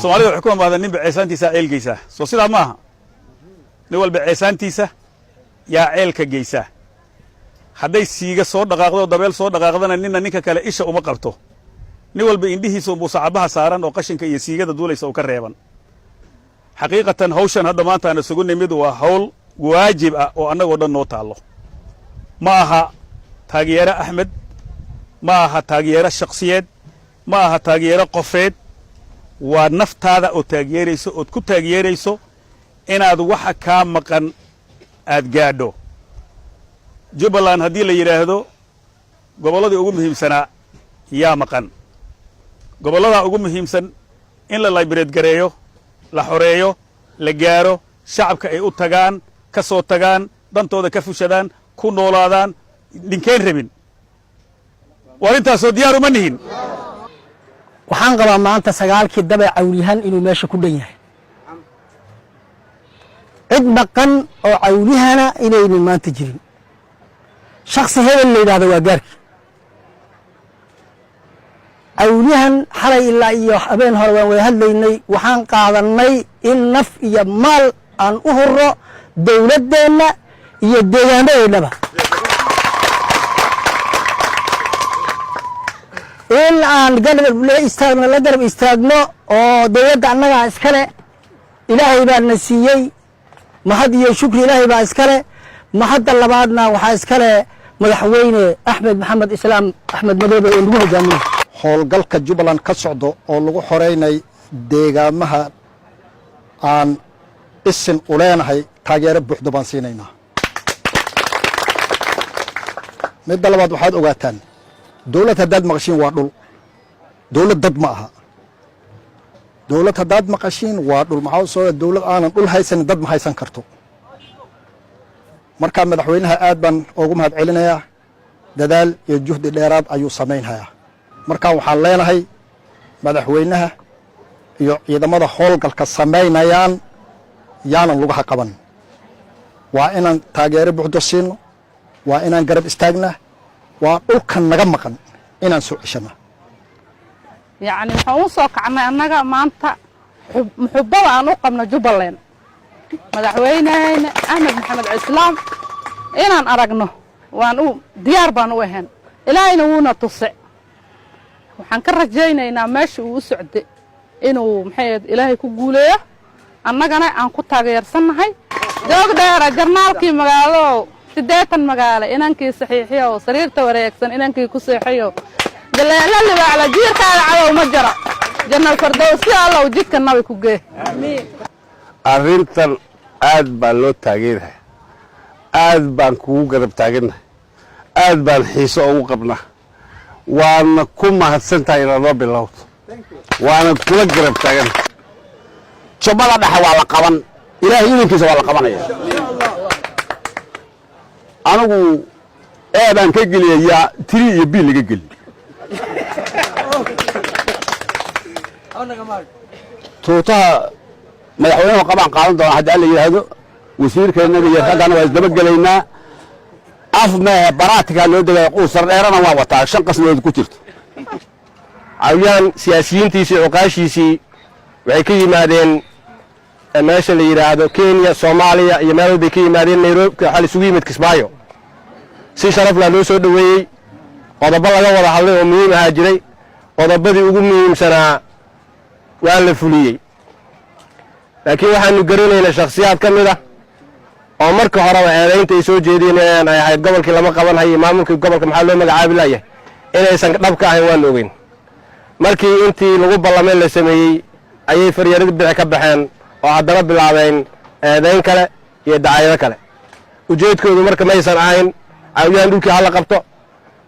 Soomaalida waxay ku amaahdaa, ninba ceesaantiisaa ceel geysaa. Soo sidaa ma aha? Nin walba ceesaantiisa yaa ceelka geysaa. Hadday siiga soo dhaqaaqdo, dabeel soo dhaqaaqdana, ninna ninka kale isha uma qabto. Nin walba indhihiisa unbuu sacabaha saaran oo qashinka iyo siigada duulaysa uu ka reeban. Xaqiiqatan, hawshan hadda maanta aan isugu nimid waa hawl waajib ah oo annagoo dhan noo taallo. Ma aha taageero Axmed, ma aha taageero shakhsiyeed, ma aha taageero qofeed. Waa naftaada oo taageerayso, ood ku taageerayso inaad waxa kaa maqan aad gaadho. Jubbaland haddii la yidhaahdo, gobolladii ugu muhiimsanaa yaa maqan. Gobolladaa ugu muhiimsan in la liberate gareeyo, la xoreeyo, la gaaro, shacabka ay u tagaan, ka soo tagaan, dantooda ka fushadaan, ku noolaadaan, ninkeen rabin? Waar intaasoo diyaar uma nihin? Waxaan qabaa maanta sagaalkii dabe Cawlyahan inuu meesha ku dhan yahay, cid maqan oo Cawlyahana inaynan maanta jirin. Shaksi hebel la yidhahdo waa gaarkii. Cawlyahan xalay ilaa iyo habeen hore waan wada hadlaynay. Waxaan qaadannay in naf iyo maal aan u hurro dowladdeenna iyo deegaanadeennaba, in aan garab la istaagno, la garab istaagno oo dowladda annagaa iskale. Ilaahay baa na siiyey, mahad iyo shukri Ilaahay baa iskale. Mahadda labaadna waxaa iskale Madaxweyne Axmed Maxamed Islaam, Axmed Madoobe, oo nagu hogaaminay. Howlgalka Jubbaland ka socdo oo lagu xoreynay deegaamaha aan isin u leenahay, taageero buuxdo baan siinaynaa. Midda labaad, waxaad ogaataan, dowlad haddaad maqashiin waa dhul. Dowlad dad ma aha. Dowlad haddaad maqashiin waa dhul. Maxaa soo dowlad aanan dhul haysanin dad ma haysan karto. Markaa madaxweynaha aad baan ugu mahad celinayaa, dadaal iyo juhdi dheeraad ayuu samaynhayaa. Markaa waxaan leenahay madaxweynaha iyo ciidamada howlgalka samaynayaan yaanan lugaha qaban. Waa inaan taageero buuxdo siino, waa inaan garab istaagnaa, waa dhulkan naga maqan inaan soo ceshana. Yacni waxaan u soo kacnay annaga maanta muxubbada aan u qabno Jubbaland, madaxweyneheyna Axmed Maxamed Islaam inaan aragno waan u diyaar baan u ahayn. Ilaahayna wuuna tuse. Waxaan ka rajaynaynaa meesha uu u socday inuu, maxay ahayd, Ilaahay ku guuleeyo, annagana aan ku taageersannahay. Joog dheera jarnaalkii magaalo, 80 magaalo inankii saxiixiyo, sariirta wareegsan inankii ku seexiyo, galeelo libaacla jiirkaada cadow ma jara, Jannal Fardowsi Allow jidka nabi ku gee. Arrintan aad baa loo taageeraya, aad baan kugu garab taagannahay, aad baan xiiso ugu qabnaa. Waana ku mahadsan tahay inaad noo bilowto, waana kula garab taagannahay. Jubbada Dhexe waa la qaban, Ilaahay idinkiisa waa la qabanaya. Anigu A baan ka geliyayaa, tiri iyo B laga geli. Tuutaha madaxweynuhu qabaan qaadan doona haddii Alla yidhaahdo. Wasiirkeennaga iyo raggana waa isdaba gelaynaa. Af mehe baraatikaa loo degaya, quusar dheerana waa wataa, shan qasnadood ku jirto. Cawlyahan siyaasiyiintiisii, cuqaashiisii waxay ka yimaadeen meesha la yidhaahdo Kenya, Soomaaliya iyo meel walbay ka yimaadeen. Nairobi waxaa la isugu yimid Kismaayo, si sharaflaa loo soo dhoweeyey. Qodobo laga wada hadlay oo muhiim ahaa jiray. Qodobadii ugu muhiimsanaa waa la fuliyey, laakiin waxaanu garanaynaa shakhsiyaad ka mid ah oo marka horeba eedaynta ay soo jeedinayaan ay ahayd gobolkii lama qaban hayo, maamulkii gobolka maxaa loo magacaabi layahay, inaysan dhab ka ahayn waanu ogeyn. Markii intii lagu ballamay la sameeyey ayay faryaradi bixi ka baxeen oo haddana bilaabeen eedayn kale iyo dacaayado kale. Ujeedkoodu marka maysan ahayn Cawlyahan dhulkii hala qabto.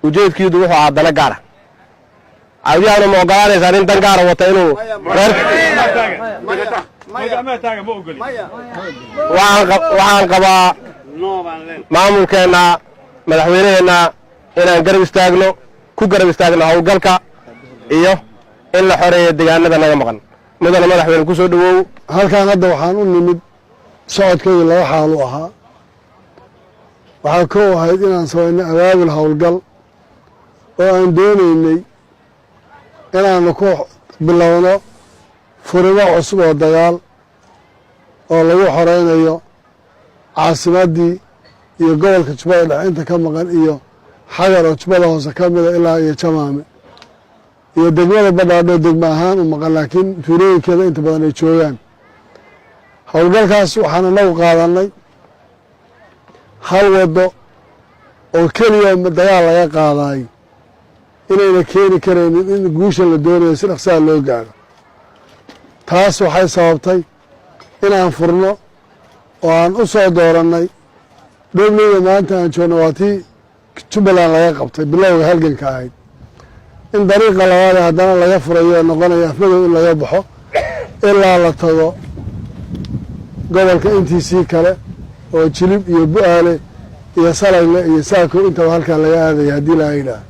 Ujeedkiidu wuxuu ahaa dana gaara. Cawlyahana ma ogolaanaysaa nin dan gaara wata inuu reer? Waxaan qabaa maamulkeenna, madaxweyneheenna inaan garab istaagno, ku garab istaagno howlgalka iyo in la xoreeyo deegaanada naga maqan. Mudana madaxweyne, ku soo dhowow. Halkaan hadda waxaan u nimid, socodkayga laba xaalu ahaa. Waxaa kow ahayd inaan samayno abaabul howlgal oo aan doonaynay inaanu ku bilowno Furimo cusub oo dagaal oo lagu xoreynayo caasimaddii iyo gobolka Jubbada Dhexe inta ka maqan iyo Xagar oo Jubbada Hoose ka mida ilaa iyo Jamaame iyo degmada Badhaadho degmo ahaan u maqan, laakiin tuulooyinkeeda inta badan ay joogaan. Howlgalkaas waxaan inagu qaadanay hal waddo oo keliya dagaal laga qaadaay inayna keeni karaynin in guusha la doonayo si dhaqsaha loo gaadho. Taas waxay sababtay inaan furno oo aan u soo doorannay Dhobleyda maanta aan joogno, waa tii Jubbaland laga qabtay bilowga halganka ahayd, in dariiqa labaadee haddana laga furayo oo noqonayo Afmadow in laga baxo ilaa la tago gobolka intiisii kale oo Jilib iyo Bu-aale iyo Salagle iyo Saako intaba halkaa laga aadaya haddii la yidhaah.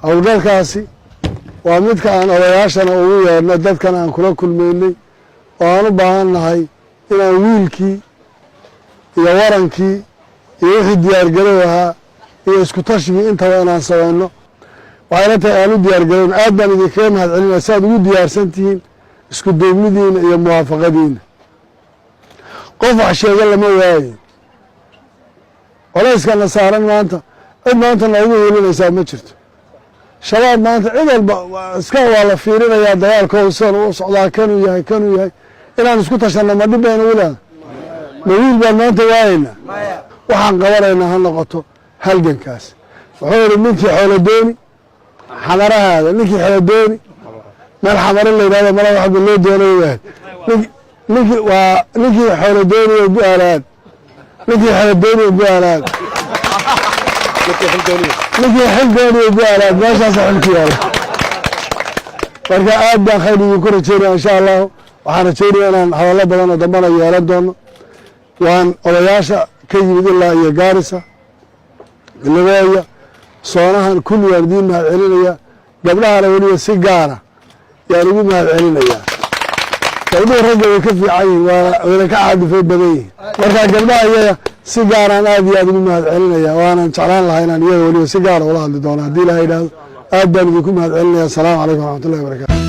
Howlgalkaasi waa midka aan odayaashana ugu yeedhnay, dadkana aan kula kulmaynay oo aan u baahan nahay inaan wiilkii iyo warankii iyo wixii diyaargarow ahaa iyo isku tashigii intaba inaan samayno. Waxayla tahay aan u diyaargarowna. Aad baan idinkaga mahad celinaya si aad ugu diyaarsan tihiin isku duubnidiina iyo muwaafaqadiina. Qof wax sheega lama waayo. Culayskana saaran maanta cid maanta noogu hiilinaysaa ma jirto. Shabaab maanta cid walba iska waa la fiirinayaa dagaalkooda sidan u socdaa, kanuu yahay, kanuu yahay. Inaan isku tashanno ma dhib baynu ugu leedahay? Ma wiil baan maanta waayaynaa? Waxaan qabanaynaa ha noqoto halgankaas. Wuxuu yihi ninkii xoolo dooni xamarahaada, ninkii xoolo dooni meel xamaro la yidhahdo mala waxba loo doonay waay. Ninkii waa ninkii xoolo dooniyo Bu-aalaad, ninkii xoolo dooniyo Bu-aalaad, ninkii xil dooniyo Bu-aalaad, meeshaasa xilku yaala. Marka aad baan khayr idinku rajeynaya insha Allahu. Waxaan rajeynaya inaan hadallo badan oo dambana yeelan doono. Waan odayaasha ka yimid ilaa iyo Gaarisa, Libooya, soonahan kulli waan idiin mahad celinaya. Gabdhahana weliba si gaara yaan ugu mahad celinayaa. Gabdhuhu ragga way ka fiican yihin, wayna ka caadifo badan yihin. Marka gabdhaha iyaga si gaaraan aad iyo aad ugu mahad celinaya, waanan jeclaan lahaa inaan iyaga weliba si gaara ula hadli doono haddii Ilaha yidhaahdo. Aad baan idinku mahad celinaya. Asalaamu calaykum waraxmatullahi wabarakatu.